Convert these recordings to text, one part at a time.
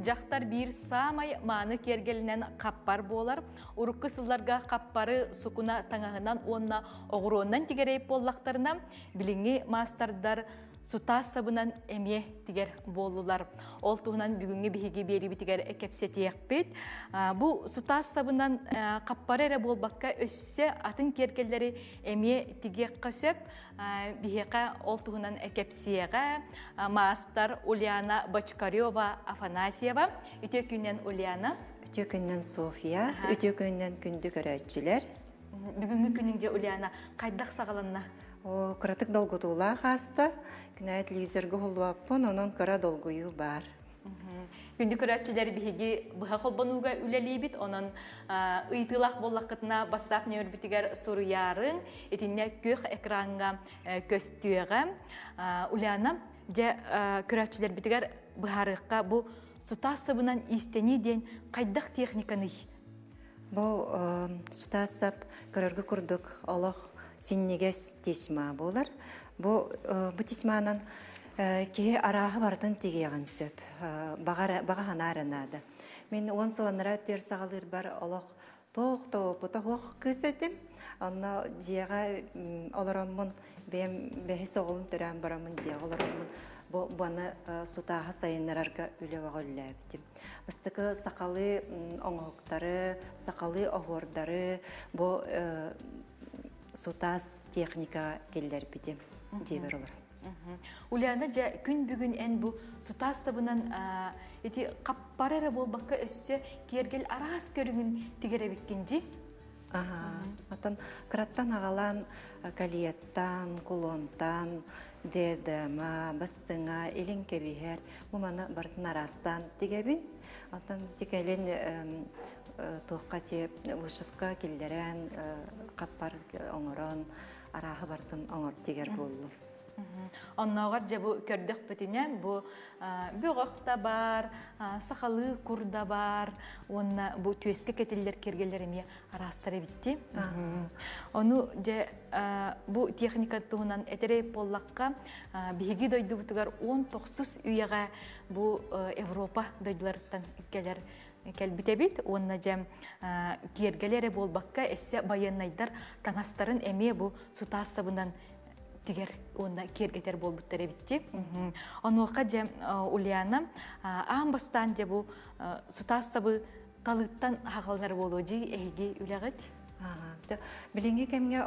Дьахтар биир саамай мааны киэргэлинэн хаппар буолар. Урукку сылларга хаппары сукуна таҥаһынан уонна оҕуруоннан тигэрэй буоллахтарына, билиҥҥи маастардар сутаас сабынан эмиэ тигэр буоллулар. Ол туһунан бүгүҥҥү биһиги биэрибитигэр кэпсэтиэхпит. Бу сутаас сабынан хаппары эрэ буолбакка өссө атын киэргэллэри эмиэ тигиэххэ сөп. Биһиэхэ ол туһунан кэпсиэҕэ маастар Ульяна Бочкарева Афанасьева. Үтүө күннэн Ульяна. Үтүө күннэн Софья, үтүө күннэн күндү көрөөччүлэр. Бүгүҥҥү күнүҥ дьэ Ульяна хайдах саҕаланна? О, кыратык долгутуулаах ааста. Күнэ телевизорга уһуллубаппын, онон кыра долгуйуу баар. Күндү көрөөччүлэр биһиги быһа холбонууга үлэлиибит, онон ыйытыылаах буоллаххытына бассаап нөмөрбүтүгэр суруйаарыҥ, итиннэ күөх экраҥҥа көстүөҕэ. Ульяна, дьэ көрөөччүлэрбитигэр быһаарыахха бу сутаас сабынан иистэнии диэн хайдах техниканый? Бу сутаас сап көрөргө курдук олох синньигэс тесьма буолар. Бу бу тесьманан киһи арааһы барытын тигиэҕин сөп. Баҕа санаа эрэ наада. Мин уон сыланнара өттүгэр саҕалыырбар олох туох да опыта суох кыыс этим. Онно дьиэҕэ олороммун бэйэм бэһис оҕолум төрөөн бараммын дьиэҕэ олороммун бу баны сутааһы сайыннарарга үлэ бөҕө үллээбитим. Бастакы сахалыы оҥоһуктары, сахалыы оһуордары бу сутаас техника киллэрбитим дьиэбэр олорон. Ульяна, дьэ күн бүгүн эн бу сутаас сабынан ити хаппар эрэ буолбакка өссө киэргэл араас көрүҥүн тигэр эбиккин дии? Аха. Оттон кыраттан аҕалан калиеттан, кулонтан, ДДМ, бастыҥа, илин кэбиһэр, бу маны барытын араастаан тигэбин. Оттон тикэлин туохха ти вышивка киллэрэн, хаппар оҥорон, арааһы барытын оҥор тигэр буоллум. Оннооҕор дьэ бу көрдөхпүтүнэ бу бөҕөх да бар, сахалыы кур да бар уонна бу түөскэ кэтиллэр киэргэллэр эмиэ араастар эбитти. Ону дьэ бу техника туһунан этэрэй буоллахха, биһиги дойдубутугар 19 үйэҕэ бу Европа дойдуларыттан кэлэр кэлбит эбит уонна дьэ киэргэлэ эрэ буолбакка эссе байыаннайдар таҥастарын эмиэ бу сутаас сабынан тигэр уонна киэргэтэр буолбуттар эбитти. Онуоха дьэ Ульяна аан бастаан дьэ бу сутаас сабы талыыттан хаҕаланар буолуо дии эһиги үлэҕит? Билиҥҥи кэмҥэ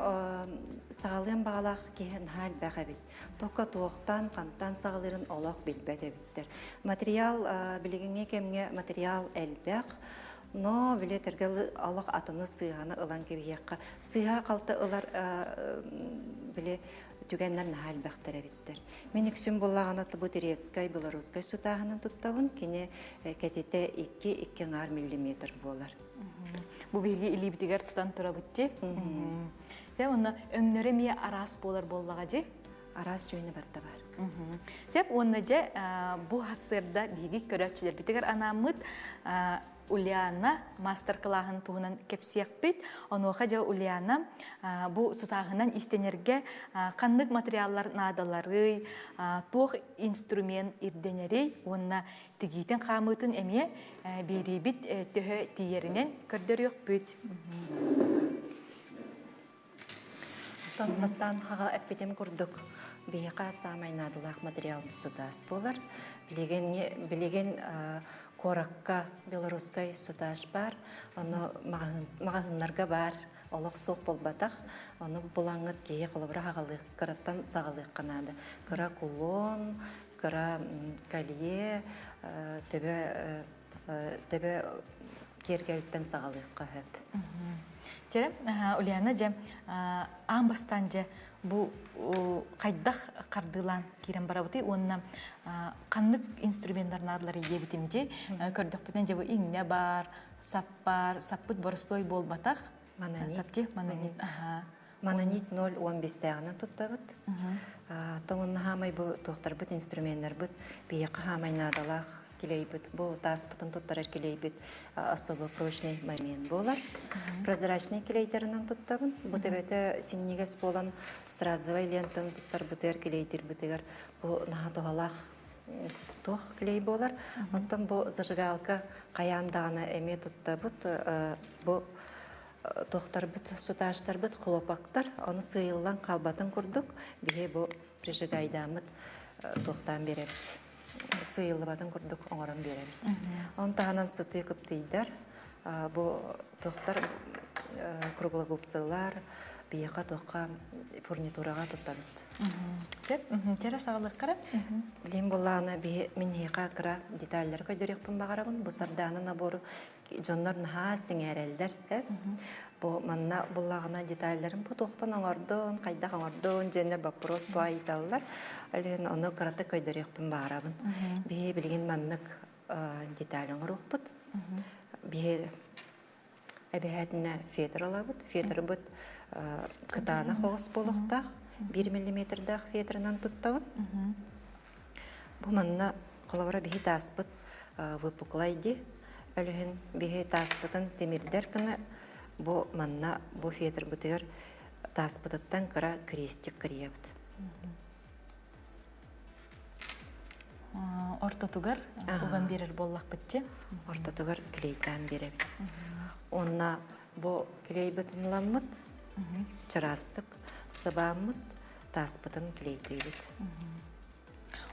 саҕалыан баҕалаах киһи наһаа элбэх эбит. Тока туохтан, хантан саҕалыырын олох билбэт эбиттэр. Материал билигиҥҥи кэмҥэ материал элбэх, но били этэргэ олох атыны сыыһаны ылан кэбиһиэххэ. Сыыһа-халты ылар били түгэннэр наһаа элбэхтэр эбиттэр. Мин үксүн буоллаҕына бу турецкай, белорусскай сутааһынан туттабын. Кини кэтитэ 2-2 аҥаар миллиметр буолар. Бу биһиги илиибитигэр тутан турабыт дии. Дьэ, уонна өҥнөрө эмиэ араас буолар буоллаҕа дии. Араас дьүөнэ барда бар. Сеп уонна дьэ бу хассыарда биһиги көрөөччүлэрбитигэр анааммыт Ульяна маастар-кылааһын туһунан кэпсиэхпит. Онуоха дьэ Ульяна бу сутааһынан истэнэргэ ханнык материаллар наадаларый, туох инструмент ирдэнэрий уонна тигиитин хаамыытын эмиэ биэриибит төһө тиийэринэн көрдөрүөхпүт. Оттон бастаан хаҕа эппитим курдук, биһиэхэ саамай наадалаах материалбыт сутаас буолар. Билигин, билигин куоракка белорусскай сутаж баар, ону маҕаһыыннарга баар, олох суох буолбатах. Ону булаҥҥыт киһи холобура хаҕалыах, кыраттан саҕалыахха наада. Кыра кулон, кыра колье, төбө төбө киэргэлиттэн саҕалыахха сөп. Чэ, Ульяна дьэ, аан бастаан дьэ бу хайдах хардыылаан киирэн барабытый уонна ханнык инструменнар наадалар диэбитим дьи көрдөхпүтүнэ дьэ бу иҥнэ бар, сап бар, саппыт боростуой буолбатах. Мононит. Сапти, мононит, аха. Мононит 0,15-тээҕинэн туттабыт. Тоҥонно хаамай бу туохтарбыт инструменнарбыт биһиэхэ хаамай наадалаах килейбит. Бу тааспытын туттарар килейбит особо прочный момент буолар. Прозрачный килейдеринэн туттабын. Бу төбөтө синньигэс буолан стразовай лентаны туттарбытыгар, килейдирбитигэр бу наһаа туһалаах. туох клей буолар. Онтон бу зажигалка хайаан даҕаны эмиэ туттабыт. Бу туохтарбыт, суташтарбыт хлопоктар, ону сыыйыллан хаалбатын курдук биһи бу прижигайдааммыт туохтаан биэрэбит. Сыыйыллыбатын курдук оҥорон биэрэбит. Он таһынан сытыы кыптыйдар, бу туохтар круглогубцылар, биһиэхэ туохха фурнитураҕа туттабыт. Сөп, кэрэ саҕалыаххара. Билим буллаана биһи мин эһиэхэ кыра деталлары көрдөрүөхпүн баҕарабын. Бу сардаана набору дьоннор наһаа сэҥээрэллэр. Бу манна буллаҕына деталларын бу туохтан оҥордун, хайдах оҥордун дьэннэр боппуруос бу ыйыталлар. Өлүөн ону кыратык көрдөрүөхпүн баҕарабын. Биһи билигин маннык деталь оҥоруохпут. Биһи эбэһээтинэ фетр ылабыт. Фетрбыт кытаанах оҕус буолуохтаах. 1 миллиметрдаах фетрынан туттабын. Бу манна холобура биһи тааспыт выпуклай ди. Өлүһүн биһи тааспытын тимирдэр гына бу манна бу фетрбытыгар тааспытыттан кыра крестик кырыйабыт. Ортотугар уган биэрэр буоллахпытчы. Ортотугар клейдаан биэрэбит. Онна бу клейбытын ыламмыт, чараастык сыбааммыт, тааспытын клейдиибит.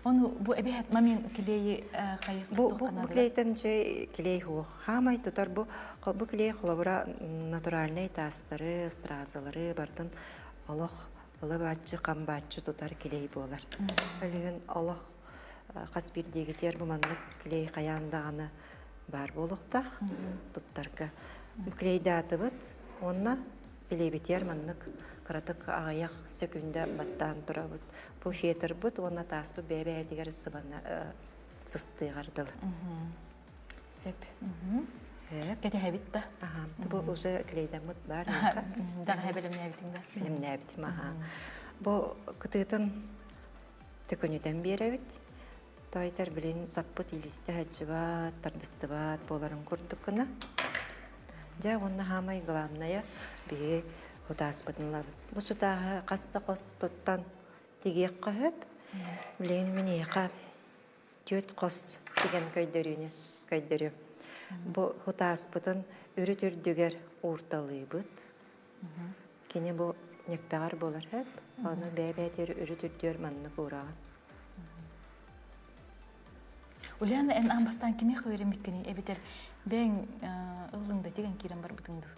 Ону бу эбэһэт мамин клейи хайых Бу бу бу клейтен чэй клей хуох хаамай тутар бу бу клей холобура натуральный таастары, стразалары бартын олох ыла-бааччы хам-бааччы тутар клей буолар. Өлүгүн олох хас биирдиигитигэр бу маннык клей хайаан даҕаны баар буолуохтаах туттарга. Бу клейдаатыбыт уонна илиибитигэр маннык кыратык аҕыйах сөкүүндэ баттаан турабыт. Бу фетрбыт уонна тааспыт бэйэ-бэйэтигэр сыбана сыстыаҕар дылы. Сөп. Кэтэһэбит да. Аха. Бу уже клейдаммыт бар. Даҕаһа бэлэмнээбитиҥ да. Бэлэмнээбитим аха. Бу кытыытын төкүнүтэн биэрэбит. Тойтор билин саппыт илистэ хаччыбат, тардыстыбат буоларын курдук гына. Дьэ уонна хаамай главное биһи хутааспытын ылабыт. Бу сутааһы хас да хос туттан тигиэххэ сөп. Билигин мин эйиэхэ түөрт хос тигэн көйдөрүүнү көйдөрүөм. Бу хутааспытын үрүт үрдүгэр уурталыыбыт. Кини бу ньэппэҕэр буолар сөп. Ону бэйэ-бэйэтигэр үрүт үрдүгэр маннык уураҕын. Ульяна, эн аан бастаан кимиэхэ үөрэммиккиний эбэтэр бэйэҥ ыллыҥ да тигэн киирэн барбытыҥ дуу?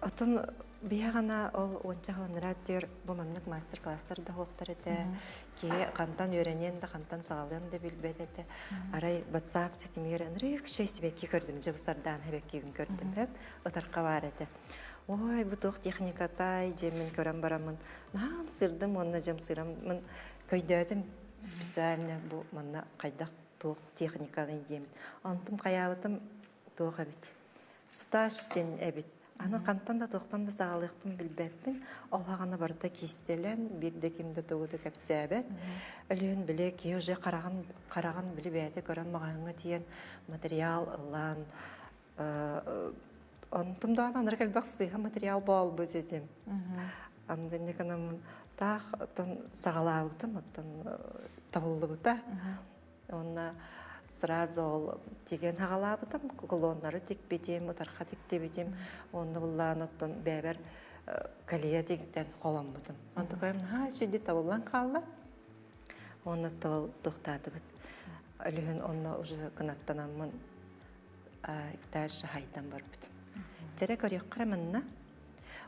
Отон биһиэхэ ол уонча хоннора түөр бу маннык мастер-класстар да суохтар этэ. Киһи хантан үөрэниэн да, хантан саҕалыан да билбэт этэ. Арай WhatsApp ситимигэр ынырык үчүгэй сибэкки көрдүм, дьэ бу сардаана сибэккибин көрдүм, хөп, ытарха баар этэ. Ой, бу туох техникатай, дьэ мин көрөн бараммын, наһаа ымсыырдым уонна дьэ ымсыыраммын көйдөөтүм специально бу манна хайдах туох техниканы диэмин. Онтум хайаабытым туох эбит. Суташ диэн эбит. Аны хантан да туохтан да саҕалыахпын билбэппин. Ол аҕана барыта киистэлэн, биир да ким да тугу да кэпсээбэт. Өлүөн били киһи уже хараҕын хараҕын били бэйэтэ көрөн маҕаһыыҥҥа тиийэн материал ылан онтум даҕаны анарык элбэх сыыһа материал буолбут этим. Аны никанаммын таах оттон саҕалаабытым, оттон табыллыбыта. Уонна сразу ол тигэн хаҕалаабытым, кулоннары тикпитим, ытарха тиктибитим. Уонна буллаан оттон бэйэбэр калия тигтэн холоммутум. Онтукайым наһаа үчүгэй табыллан хаалла. Уонна ол туохтаатыбыт. Өлүһүн онно уже кынаттанаммын дальше хайдан барбытым. Дьэрэ көрүөххэ манна.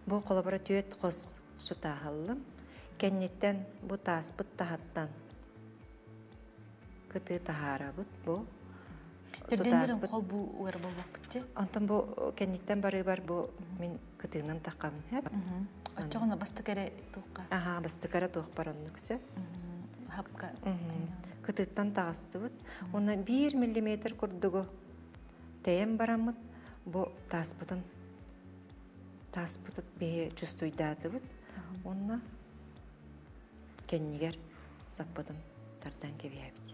Бу холобура түөрт хос сутааһаллым. Кэнниттэн бу тааспыт таһаттан кытыы таһаарабыт бу сутааспыт холбуу угар буоллахпыт Онтон бу кэнниттэн барыыбар бу мин кытыынан таххабын хэп. Оччоҕуна бастык эрэ туохха? Аха, бастык эрэ туохпар оннук сөп. Хапка. Кытыттан таҕыстыбыт. Уонна биир миллиметр курдугу тэйэн бараммыт бу тааспытын тааспытыт биһи чувствуйдаатыбыт. Уонна кэннигэр саппытын тардан кэбиһэбит.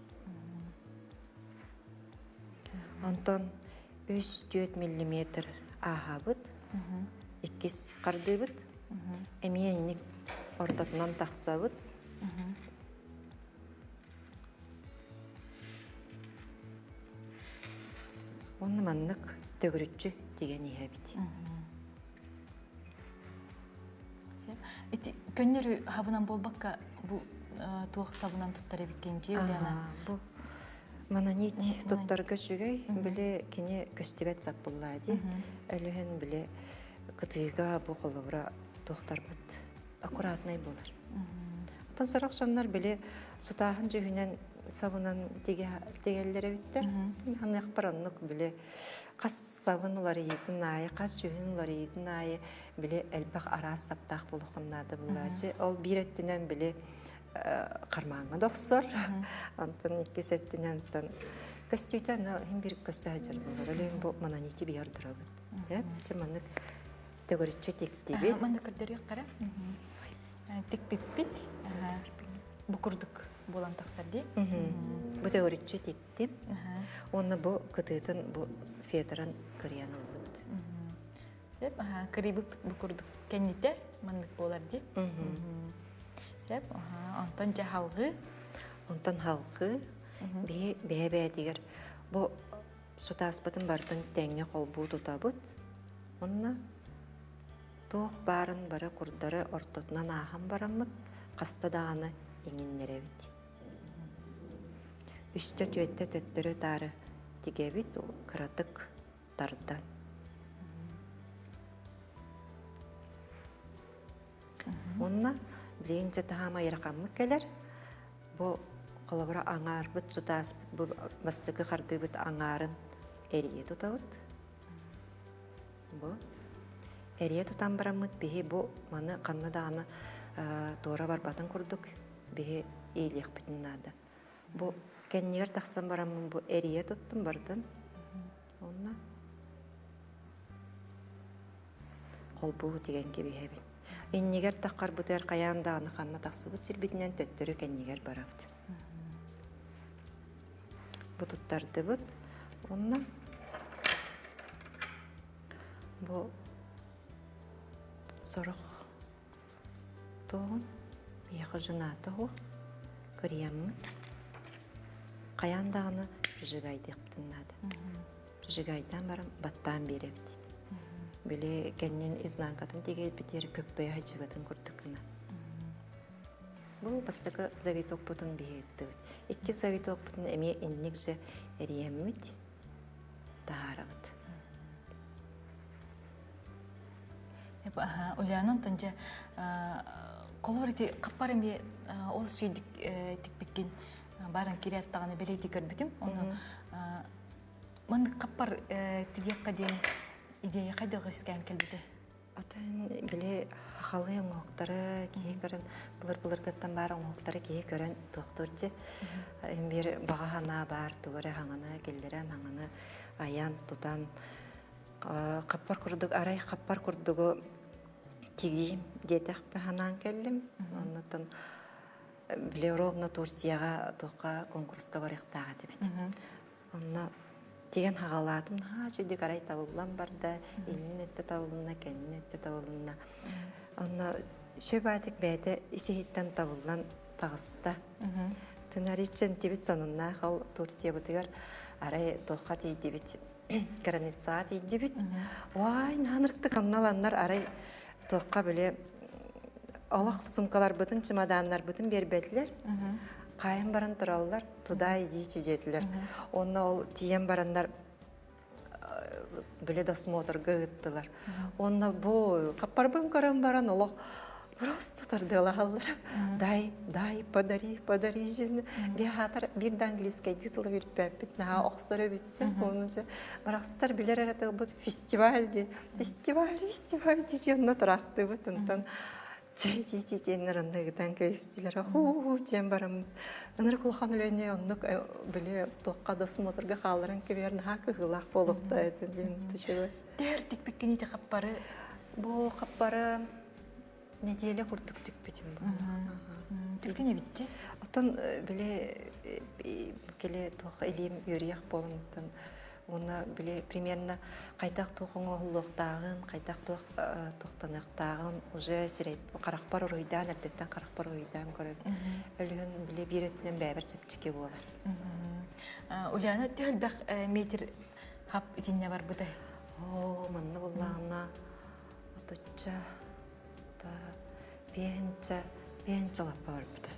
Онтон 3-4 миллиметр ааһабыт, иккис хардыыбыт, эмиэ инник ортотунан тахсабыт. маннык төгүрүччү тигэн иһэбит. Ити көннөрү хабынан буолбакка бу туох сабынан туттар эбиккин дии Ульяна? Бу мононит туттарга үчүгэй, били кини көстүбэт саппыллаа дии. Өлүһэн били кытыыга бу холобура туохтарбыт аккуратнай буолар. Оттон сорох дьоннор били сутааһын дьүһүнэн сабынан тигэллэр эбиттэр. Ханыахпар оннук били хас сабын уларыйыытын аайы, хас дьүһүн уларыйыытын аайы били элбэх араас саптаах буолуоххун наада буллаачы. Ол биир өттүнэн били хармааҥҥа да охсор, онтон иккис өттүнэн онтон көстүүтэ но иһин бир көстө сылдьар буолар. Өлүөн бу мононити биһи ордоробут. Дьэ маннык төгүрүччү тиктибит. Манна көрдөрүөххэ Тикпиппит. Бу курдук буолан тахсар дии. Бу төгүрүччү тиктим. Уонна бу кытыытын бу фетрын кырыйан ылбыт. Сөп, кырыйбыт бу курдук кэннитэ маннык буолар дии. Сөп, онтон дьэ халҕыы. Онтон халҕыы биһи бэйэ-бэйэтигэр бу сутааспытын барытын тэҥҥэ холбуу тутабыт. Онно туох баарын бары курдары ортотунан ааһан бараммыт хаста даҕаны иҥиннэрэбит. Үстэ-түөртэ төттөрү-таары тигэбит, кыратык тардан. Уонна билигин дьэ таһаама ыарахаммыт кэлэр. Бу холобура аҥаарбыт сутааспыт бу бастакы хардыыбыт аҥаарын эрийэ тутабыт. Бу эрийэ тутан бараммыт биһи бу маны ханна даҕаны туора барбатын курдук биһи иилиэхпитин наада. Бу кэннигэр тахсан бараммын бу эрийэ туттум бардын. Онно холбуу тигэн кэбиһэбин. Иннигэр таххарбытыгар хайаан даҕаны ханна тахсыбыт сирбитинэн төттөрү кэннигэр барабыт. Бу туттардыбыт. Онно бу сорох туоҕун миэхэ жената суох кырыйаммыт хайаан даҕаны прижигайдыахпытын наада. Прижигайдаан баран баттаан биэрэбит. Били кэннин изнанкатын тигэрбитигэр көппөйө сылдьыбатын курдук гына. Бу бастакы завитокпутун биһиэттибит. Иккис завитокпутун эмиэ инник же эрийэммит таһаарабыт. Ульяна онтон дьэ холобур ити хаппар эмиэ ол сүйдик тикпиккин баран кириэт даҕаны бэлиэтии көрбүтүм. Ону маннык хаппар тигиэххэ диэн идея хайдах үөскээн кэлбитэ? Атын били хахалыы оҥоһуктары киһи көрөн былыр-былыргыттан баар оҥоһуктары киһи көрөн туохтуур дьи. Биир баҕа санаа баар тугу эрэ хаҥаны киллэрэн хаҥаны айан тутан хаппар курдук арай хаппар курдугу тигиим диэтэхпэ санаан кэллим. Оннуттан били ровно Турцияҕа туохха конкурска барыахтаах этибит. Онно тигэн хаҕалаатым, наһаа үчүгдүк арай табыллан барда, иннин өттө табылынна, кэннин өттө табылынна. Онно сөп бэйэтэ ис-иһиттэн табыллан таҕыста. Тынариччен тибит сонуннаах ол Турциябытыгар арай туохха тиийдибит, границаҕа тиийдибит. Уай, наанырыктык анналаннар арай туохха били олох сумкаларбытын, чемоданнарбытын биэрбэтилэр. Хаайан баран тураллар, туда идите диэтилэр. Онно ол тиийэн бараннар били досмотрга ыыттылар. Онно бу хаппарбын көрөн баран олох просто тардыалаһаллара. Дай, дай, подари, подари жин. Биһаатар биир да английскайдыы тылы билбэппит наһаа охсор эбитсэ. Оны же барахсытар билэр эрэ тылбыт фестиваль диэн. Фестиваль, фестиваль дии онно тураахтыыбыт. Онтон чэй дии диэннэр онно ыытан кэбистилэр. Хуу диэн бараммыт. Ынырык улахан үлэни оннук били туохха досмотрга хаалларан кэбиһэр наһаа кыһыылаах буолуохта этэ диэн түчүгэй. Тээр тикпиккин ити хаппары Бу хаппары неделя курдук тикпитим бу. Түргэн эбитчи. Оттон били кели туох илиим үөрүйэх буолумуттан уонна били примерно хайдах туох оҥоһуллуохтааҕын, хайдах туох туохтаныахтааҕын уже сирэй харахпар уруһуйдаан эрдэттэн харахпар уруһуйдаан көрөбүн. Өлүһүн били биир өттүнэн бэйэбэр чэпчэки буолар. Ульяна төһө элбэх метр. хап итиннэ барбытай? Оо, манна буллаҕына отучча биэнчэ биэнчэ лаппа барбыта.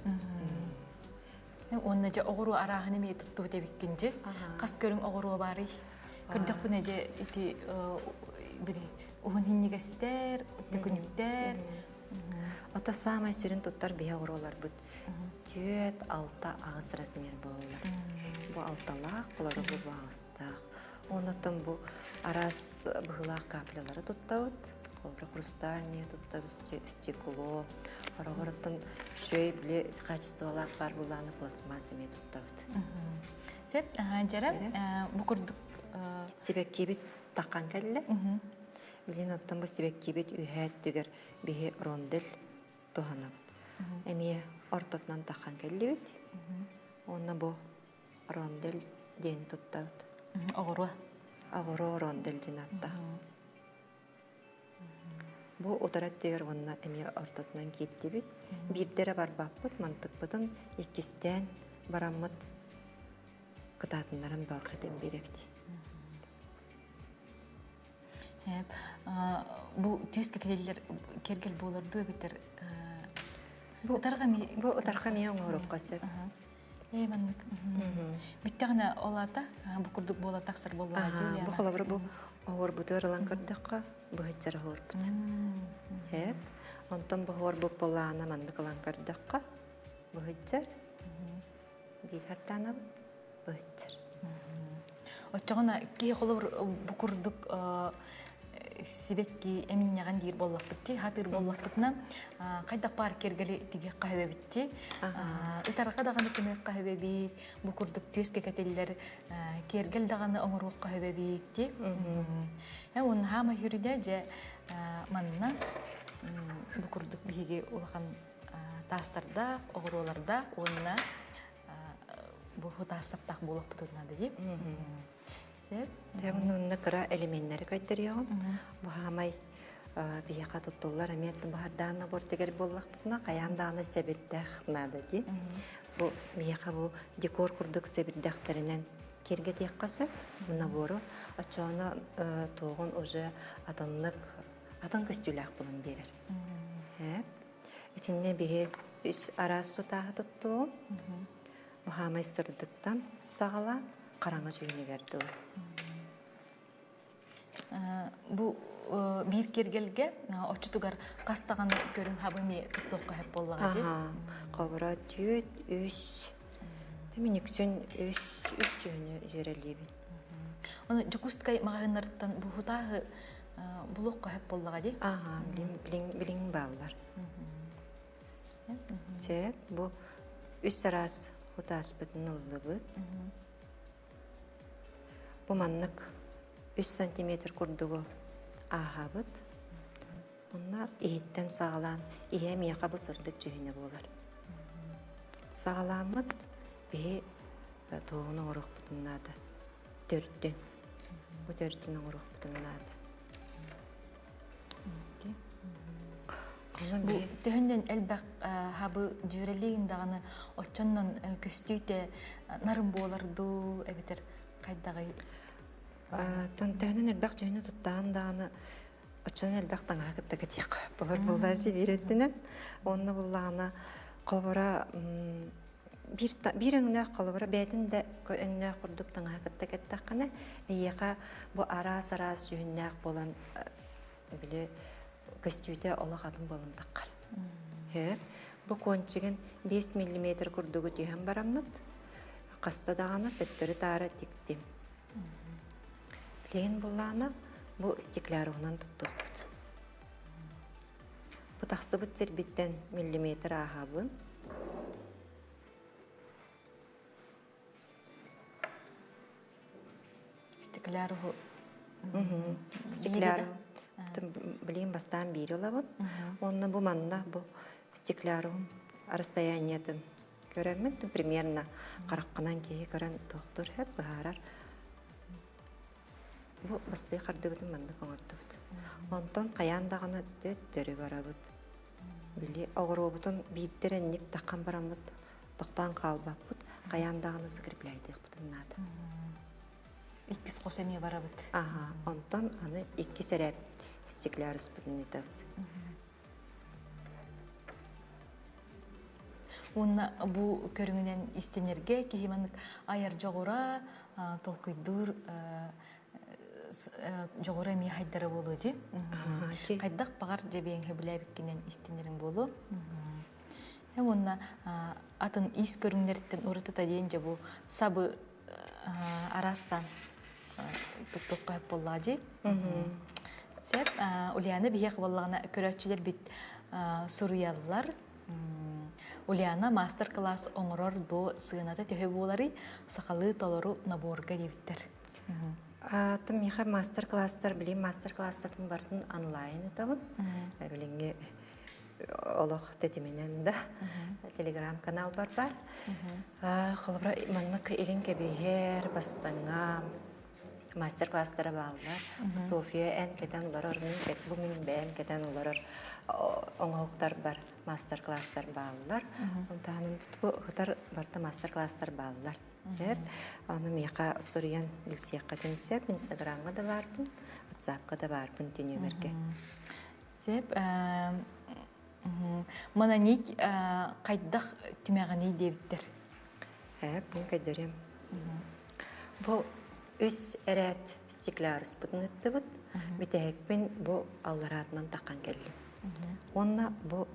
Уонна дьэ оҕуруо арааһын эмиэ туттубут эбиккин дьи. Хас көрүҥ оҕуруо баарый? Көрдөхпүнэ дьэ ити били уһун хинньигэстэр, төкүнүктэр. Ото саамай сүрүн туттар биһи оҕуруоларбыт түөрт, алта, аҕыс размер буолаллар. Бу алталаах, булары бу аҕыстаах. Оннуттан бу араас быһыылаах каплялары туттабыт. Холобура, хрустальные туттабыт, стекло. Ороҕоруттан үчүгэй били качестволаах баар булааны пластмасс эмиэ туттабыт. Сеп, дьэрэ, бу курдук Сибэккибит таххан кэллэ. Билин оттон бу сибэккибит үһээ өттүгэр биһи рондель туһанабыт. Эмиэ ортотунан таххан кэллибит. Уонна бу рондель диэни туттабыт. Оҕуруо. Оҕуруо рондель диэн ааттаах. Бу утары өттүгэр уонна эмиэ ортотунан киирдибит. Биирдэ эрэ барбаппыт, мантыкпытын иккистээн бараммыт кытаатыннаран бөҕөргөтөн биэрэбит. Бу түөскэ кэлэллэр кэргэл буолар дуу эбэтэр бу бу ытарҕа эмиэ оҥоруохха сөп. Ээ маннык. Бүттэҕинэ ол аата бу курдук буола тахсар буоллаҕа дии. Бу холобура бу оһуорбутугар ылан көрдөххө быһыччар оһуорбут. Хэп. Онтон бу оһуорбут буоллаҕына маннык ылан көрдөххө быһыччар. Биир хартаанабыт быһыччар. Оччоҕуна киһи холобур бу курдук сибэкки эминньэҕин диир буоллахпытчи, хатыыр буоллахпытына, хайдах баар киэргэли тигиэххэ сөбөбүтчи, ытарҕа даҕаны кыныахха сөбөбүт, бу курдук түөскэ кэтиллэр киэргэл даҕаны оҥоруохха сөбөбүт Уонна хаама хүрүнэ дьэ манна бу курдук биһиги улахан таастардаах, оҕуруолардаах уонна бу таассаптаах буолуохпутун наада дии. Дьэ, онно кыра элеменнэри көрдөрүөҕүм. Бу хаамай биһиэхэ туттуллар эмиэ баһардаан набор тигэр буоллахпытына, хайаан даҕаны сэбирдэх наада дии. Бу биһиэхэ бу декор курдук сэбирдэхтэринэн киэргэтиэххэ сөп набору. Оччоҕуна туоҕун уже атыннык атын көстүүлээх булан биэрэр. Итиннэ биһи үс араас сутааһы туттуом. Бу хаамай сырдыктан саҕалаан хараҥа дьүһүнүгэр дылы. Бу биир киэргэлгэ оччотугар хас даҕаны көрүҥ хабы эмиэ туттуохха сөп буоллаҕа дии. Холобура түөрт, үс, мин үксүн үс, үс дьүһүнү дьүөрэлиибин. Ону Дьокуускай маҕаһыыннарыттан бу хутааһы булуохха сөп буоллаҕа дии. Аха, билин, билин бааллар. Сөп, бу үс араас хутааспытын ыллыбыт. Бу маннык үс сантиметр курдугу ааһабыт. Онно иһиттэн саҕалаан, иһэ миэхэ бу сырдык дьүһүнэ буолар. Саҕалааммыт биһи туоҕун оҥоруохпутун наада. Төрдүн. Бу төрдүн оҥоруохпутун наада. Бу төһөннөн элбэх хабы дьүөрэлиин даҕаны оччоннон көстүүтэ нарын буолар дуу эбэтэр хайдаҕый? Төһөнөн элбэх дьүһүнү туттаан даҕаны оччонон элбэх таҥаһа кытта кэтиэххэ болар буоллаа сибиир өттүнэн. Онно буллаҕына холобура биир, биир өҥнөөх холобура бэйэтин да өҥнөөх курдук таҥаһа кытта кэттэххинэ эйиэхэ бу араас-араас дьүһүннээх буолан били көстүүтэ олох атын буолан таххар. Һэ, бу кончигын 5 миллиметр курдугу түһэн бараммыт, хаста даҕаны төттөрү-таары тиктим. Билигин буллаана бу стекляруһунан туттуохпут. Бу тахсыбыт сирбиттэн миллиметр ааһабын. Стекляруһу Стекляру. Билигин бастаан биири ылабын. Уонна бу манна бу стеклярум расстояниетын көрөммүн примерно хараххынан киһи көрөн тохтур хөп быһаарар. Бу бастыы хардыбытын маннык оҥордубут. Онтон хайаан даҕаны төттөрү барабыт. Били оҕуруобутун биирдэр энник таххан бараммыт тохтоон хаалбаппыт, хайаан даҕаны закрепляйдыахпытын наада. Иккис хос эмиэ барабыт. Аха, онтон аны иккис эрээп стекляруспутун ыытабыт. Уонна бу көрүҥүнэн истэнэргэ киһи маннык айар дьоҕура, толкуйдуур дьоҕура эмиэ хайдара буолуо дии. Хайдах баҕар дьэбиэҥ сөбүлээбиккинэн истэнэриҥ буолуо. Уонна атын ис көрүҥнэриттэн уратыта диэн дьэ бу сабы араастаан туттуохха сөп буоллаҕа дии. Сөп. Ульяна биһиэх буоллаҕына көрөөччүлэр бит суруйаллар. Ульяна мастер-класс оҥорор до сыаната төһө буоларый? Сахалыы толору наборга диэбиттэр. Атын миэхэ мастер-класстар, билим мастер-класстарын барытын онлайн ытабын. Билиҥҥи олох тэтиминэн да телеграм-канал бар бар. Холобура, маннык илин кэбиһэр, бастаҥа мастер-класстара бааллар. София эн кэтэн олорор, мин бу мин бэйэм кэтэн олорор оҥоһуктар бар, мастер-класстар бааллар. Онтон бу ытар барыта мастер-класстар бааллар. Аны миэхэ суруйан билсиэххитин сөп. Инстаграмҥа да баарбын, ватсапка да баарбын түнүмэргэ. Сөп. Мононить хайдах түмэҕиний диэбиттэр? Мин көрдөрүөм. Бу үс эрээт стекляруспутун ыттыбыт. Бүтэһикпин бу аллараатынан таххан кэллим. Уонна бу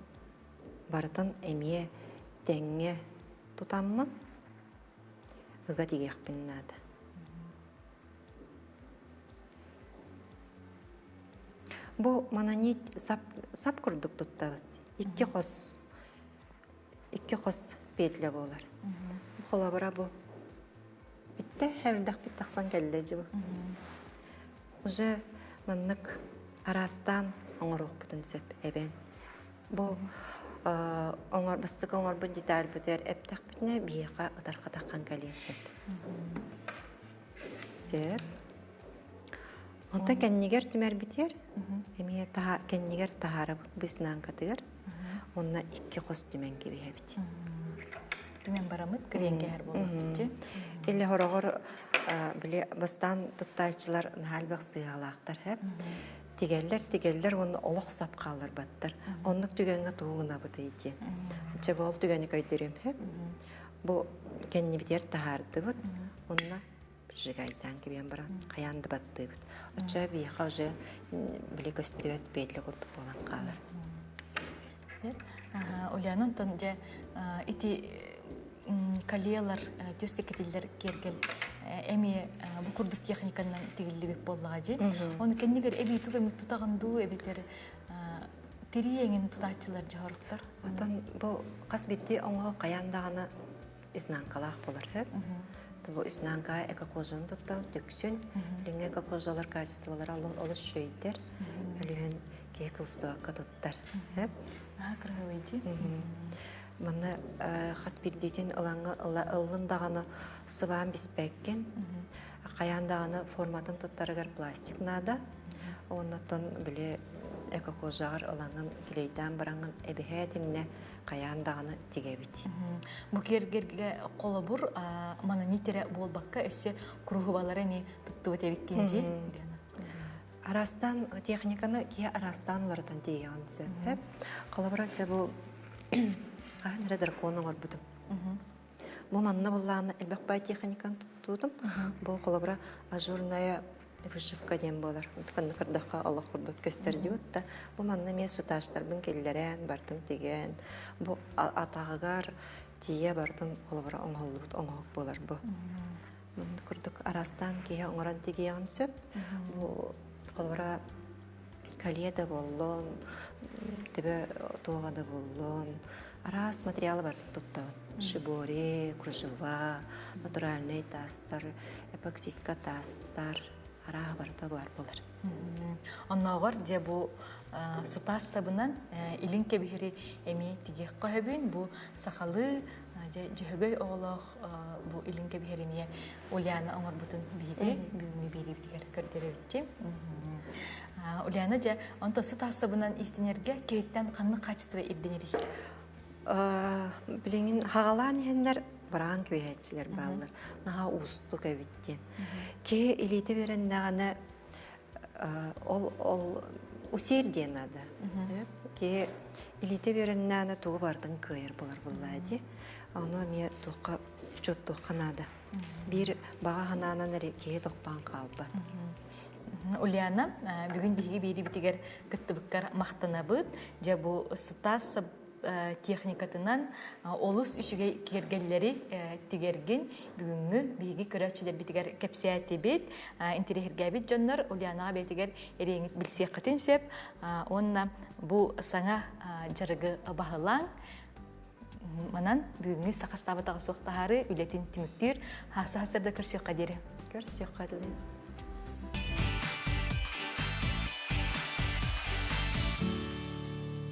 барытын эмиэ тэҥҥэ тутаммын ыга тигиэхпин наада. Бу мононит сап, сап курдук туттабыт. Икки хос икки хос петля буолар. Холобура бу бүттэ элбэхпит тахсан кэллэ дьи бу. Уже маннык араастаан оҥоруохпутун сөп эбэн. Бу оҥор бастакы оҥорбут детальбытыгар эптэхпитинэ биһиэхэ ытархатаххан кэлиэн сөп. Сөп. Онтон кэннигэр түмэрбитигэр эмиэ таһа кэннигэр таһаарабыт быыснаанкатыгар уонна икки хос түмэн кэбиһэбит. Түмэн барамыт кириэҥкэһэр буолуохтуччу. Или хороҕор били бастаан туттааччылар наһаа элбэх сыыһалаахтар һэп. Тигэллэр тигэллэр уонна олох сап хаалларбаттар. Оннук түгэҥҥэ тугу гынабытый диэн. Чэ ол түгэни көйдөрүөм һэп. Бу кэннибитигэр таһаардыбыт. Онно прижигайдаан кибиэн баран хайаан да баттыыбыт. Оччо биһиэхэ уже били көстүбэт петля курдук буолан хаалар. Ульяна онтон дьэ ити колелар түөскэ кэтиллэр киэргэл эмиэ бу курдук техниканан тигиллибит буоллаҕа дии. Ону кэннигэр эбии тугу эмит тутаҕын дуу эбэтэр тирии эҥин тутааччылар дьоһоруктар. Отон бу хас биирдии оҥоһук хайаан даҕаны изнанкалаах буолар сөп. Бу изнанка эко-кожаны туттан түксүн. Билиҥҥи эко-кожалар качестволара олус үчүгэйдэр. Өлүһүн киһи кылыстыбакка туттар. Сөп. Наһаа кыраһыабай дии. Манна хас биирдиитин ылаҥҥа ыллын даҕаны сыбаан биспэккин. Хайаан даҕаны форматын туттарыгар пластик наада. Оннуттан били эко-кожаҕар ылаҥҥын килейдаан бараҥҥын эбэһээтиннэ хайаан даҕаны тигэбит. Бу киэргэлгэ холобур мононит эрэ буолбакка өссө куруһубалары эмиэ туттубут эбиккин дии Лена. Араастаан техниканы киһи араастаан уларытан тиийэҕин сөп. Холобура, чэ бу хаһан эрэ дракон оҥорбутум. Бу манна буллаана элбэх бай техниканы туттуутум. Бу холобура ажурная вышивка диэн буолар. Ханна көрдөххө олох курдук көстөр диэбит да. Бу манна эмиэ суташтарбын киллэрэн, бартын тигэн, бу атаҕыгар тиийэ бартын холобура оҥоһуллубут оҥоһук буолар бу. Манна курдук араастаан киһи оҥорон тигиэҕин сөп. Бу холобура колье да буоллун, төбө туоҕа да буоллун, араас материалы барытын туттабын. Шибори, кружева, натуральный таастар, эпоксидка таастар, арааһа барыта баар буолар. Оннооҕор дьэ бу сутаас сабынан илин кэбиһэри эмиэ тигиэххэ сөбүн бу сахалыы дьэ дьөһөгөй оҕолоох бу илин кэбиһэри эмиэ Ульяна оҥорбутун биһиги бүгүҥҥү биэриибитигэр көрдөрөбүтчү. Ульяна дьэ онто сутаас сабынан иистэнэргэ киһиттэн ханнык хаачыстыба ирдэнэрий? Билигин хаҕалаан иһэннэр. Быраан кэбиһээччилэр бааллар. Наһаа уустук эбит диэн. Киһи илиитэ үөрэннэҕинэ ол ол усердие надо. Киһи илиитэ үөрэннэҕинэ тугу барытын кыайар буолар буоллаа дии. Ону эмиэ туохха учуоттуохха наада. Биир баҕа санаанан эрэ киһи тохтоон хаалбат. Ульяна, бүгүн биһиги биэрибитигэр кыттыбыккар махтанабыт. Дьэ бу сутаас техникатынан олус үчүгэй киэргэллэри тигэргин бүгүҥҥү биһиги көрөөччүлэрбитигэр кэпсээтибит. Интэриэһиргээбит дьоннор Ульянаҕа бэйэтигэр эриэҥит билсиэххитин сөп. Уонна бу саҥа дьарыгы баһылаан манан бүгүҥҥү саха ыстаабатаҕа суох таһаары үлэтин түмүктүүр. Хаса-хасырда көрсүөххэ диэри. Көрсүөххэ диэри.